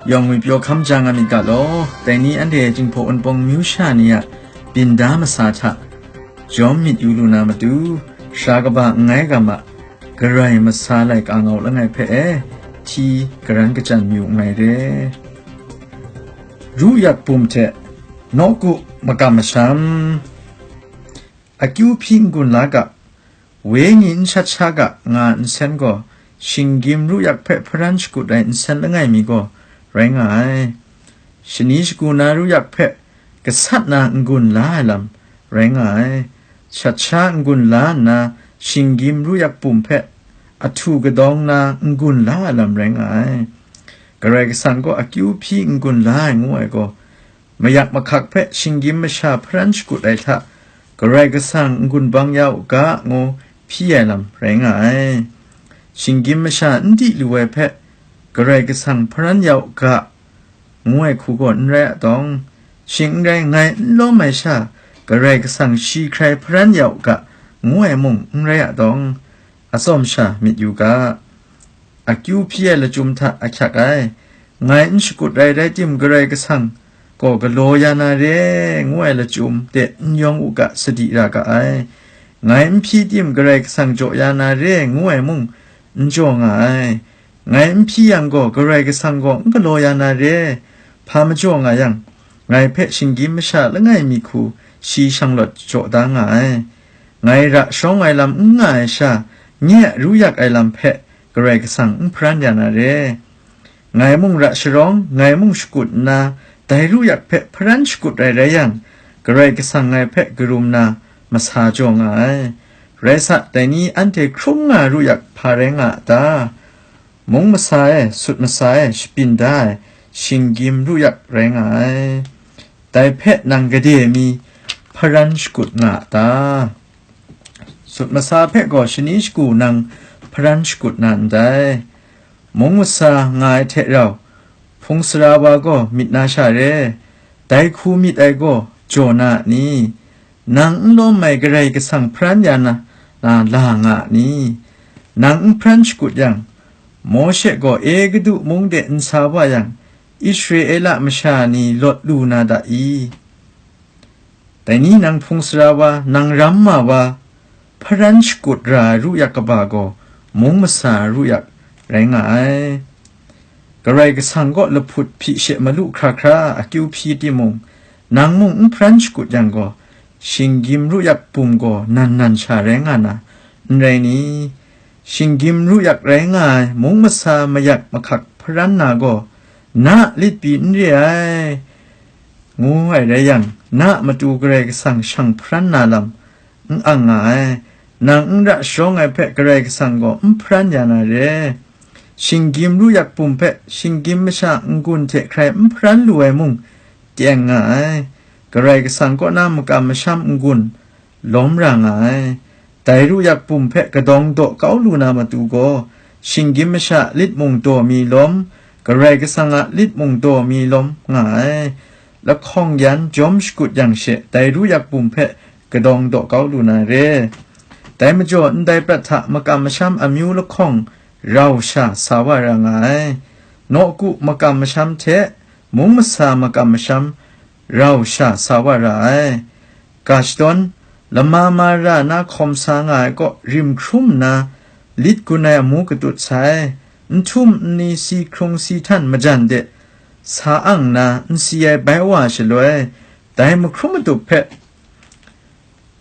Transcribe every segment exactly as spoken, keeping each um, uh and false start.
Yawng ngwi pyaw hkam ja nga myit ga law, dai ni anhte Jinghpaw Wunpawng myu sha ni a byin da masa hta jawm myit yu lu na matu, sara kaba n ngai ga ma, Karai masa laika ngau langai hpe e, hti karan kachyan mayu nngai re. Ru yak bum hte nawku makam masham, akyu hpyi n-gun la ga, wenyi n shat sha ga nga ai nsen gaw, shinggyim ru yak hpe hparan shakut ai nsen langai mi gaw rai nga ai. Shani shagu na ru yak hpe gasat na n-gun la ai lam rai nga ai. Shat sha n-gun la nna, shinggyim ru yak bum hpe ahtu kadawng na n-gun la ai lam rai nga ai. Karai Kasang gaw akyu hpyi n-gun la ai ngu ai gaw, mayak mahkak hpe shinggyim masha hparan shakut ai hta, Karai Kasang n-gun bang ya u ga ngu hpyi ai lam rai nga ai. Shinggyim masha n di lu ai hpe, Karai Kasang hparan ya u ga, ngu ai hku gaw n rai a dawng, shing n rai ngai n lawm ai sha, Karai Kasang shi hkrai hparan ya u ga, ngu ai mung n rai a dawng, atsawm sha myit yu ga. Akyu hpyi ai lachyum hta ahkyak ai, ngai n shakut rai rai tim, Karai Kasang gaw galaw ya na re, ngu ai lachyum de n yawng u ga, sadi ra ga ai. Ngai n hpyi tim, Karai Kasang jaw ya na re, ngu ai mung n jaw nga ai. Ngai n hpyi yang gaw, Karai Kasang gaw n galaw ya na re, hpa majaw nga yang, ngai hpe shinggyim masha langai mi hku shi shanglawt jaw da nga ai. Ngai ra sharawng ai lam n nga ai sha, nye a ru yak ai lam hpe Karai Kasang n hparan ya na re. Ngai mung ra sharawng, ngai mung shakut nna, dai ru yak hpe hparan shakut rai rai yang, Karai Kasang ngai hpe karum na masa jaw nga ai. Rai sa, dai ni anhte hkrum nga ru yak hpa rai nga a ta? Mung masa e, sut masa e, shapyin da ai, shinggyim ru yak rai nga ai. Dai hpe nang gade mi hparan shakut nga a ta? Sut masa hpe gaw shani shagu nang hparan shakut na ndai. Mung masa nga ai hte rau, hpung sara wa gaw myit na sha re, dai hku myit ai gaw jaw na a ni? Nang n lawm ai Karai Kasang hparan ya na, na la nga a ni? Nang n hparan shakut yang, Mawshe gaw Egutu mung de n sa wa yang, Israela masha ni lawt lu na da i? Dai ni nang hpung sara wa, nang ram ma wa, hparan shakut ra ai ru yak kaba gaw, mung masa ru yak rai nga ai. Karai Kasang kaw lahput hpyi she malu hkra hkra akyu hpyi timung, nang mung n hparan shakut yang gaw, shinggyim ru yak bum gaw nan nan sha rai nga na, n rai ni? Shinggyim ru yak rai nga ai mung masa mayak mahkak hparan na gaw, na lit pyi n re ai, ngu ai rai yang, na a matu Karai Kasang shang hparan na lam n ang nga ai. Nang n ra sharawng ai hpe Karai Kasang gaw n hparan ya na re. Shinggyim ru yak bum hpe shinggyim masha n-gun hte hkrai n hparan lu ai mung, teng nga ai. Karai Kasang kaw na makam masham n-gun lawm ra nga ai. Dai ru yak bum hpe kadawng daw kau lu na matu gaw, shinggyim masha lit mung daw mi lawm, Karai Kasang a lit mung daw mi lawm nga ai. Lahkawng yan jawm shakut yang she, dai ru yak bum hpe kadawng daw kau lu na re. Dai majaw, ndai prat hta makam masham amyu lahkawng rau sha sa wa ra nga ai. Nawku makam masham hte mung masa makam masham rau sha sa wa ra ai. Ga shadawn, lama mara na hkawm sa nga ai kaw rim hkrum nna, lit gun ai amu katut sai, nhtum nni si hkrung si htan majan de sa ang nna n si ai bai wa shaloi, dai mahkrum matup hpe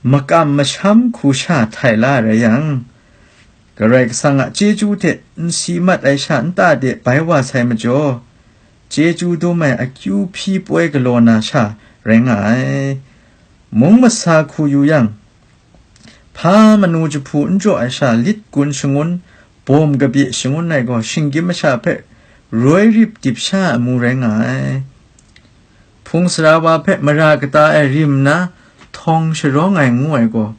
makam masham hku sha htai la rai yang, Karai Kasang a chyeju hte n si mat ai sha nta de bai wa sai majaw, chyeju dum ai akyu hpyi poi galaw na sha rai nga ai. Mung masa hku yu yang, hpa manu jahpu n jaw ai sha lit gun shangun, bawm kabye shangun ai gaw shinggyim masha hpe roi rip dip sha ai amu rai nga ai. Hpung sara wa hpe mara kata e rim nna htawng sharawng ai ngu ai gaw,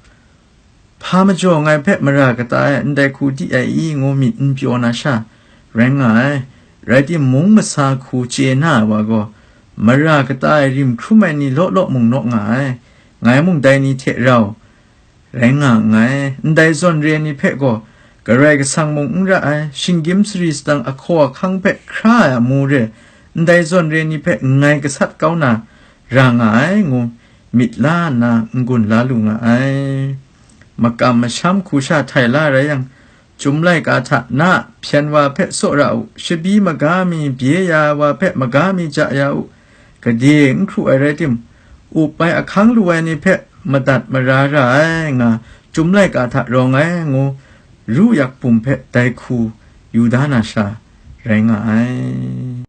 hpa majaw ngai hpe mara kata e ndai hku di ai i ngu myit n pyaw na sha rai nga ai. Rai timung, masa hku chye na ai wa gaw, mara kata e rim hkrum ai ni law law mung naw nga ai. Ngai mung dai ni hte rau rai nga nngai. Ndai zawn re ai ni hpe gaw, Karai Kasang mung n ra ai, shinggyim sari sadang ahkaw ahkang hpe hkra ai amu re ndai zawn re ni hpe nngai gasat kau na ra nga ai, ngu myit la nna n-gun la lu nga ai. Makam masham hku sha htai la rai yang, Chyum laika hta na a hpyen wa hpe tsawra u, shabi maga mi bye ya wa hpe maga mi ja ya u, gade n hkru ai rai tim, up ai ahkang lu ai ni hpe madat mara ra ai nga, Chyum laika hta rawng ai ngu, ru yak bum hpe dai hku yu da na sha rai nga ai.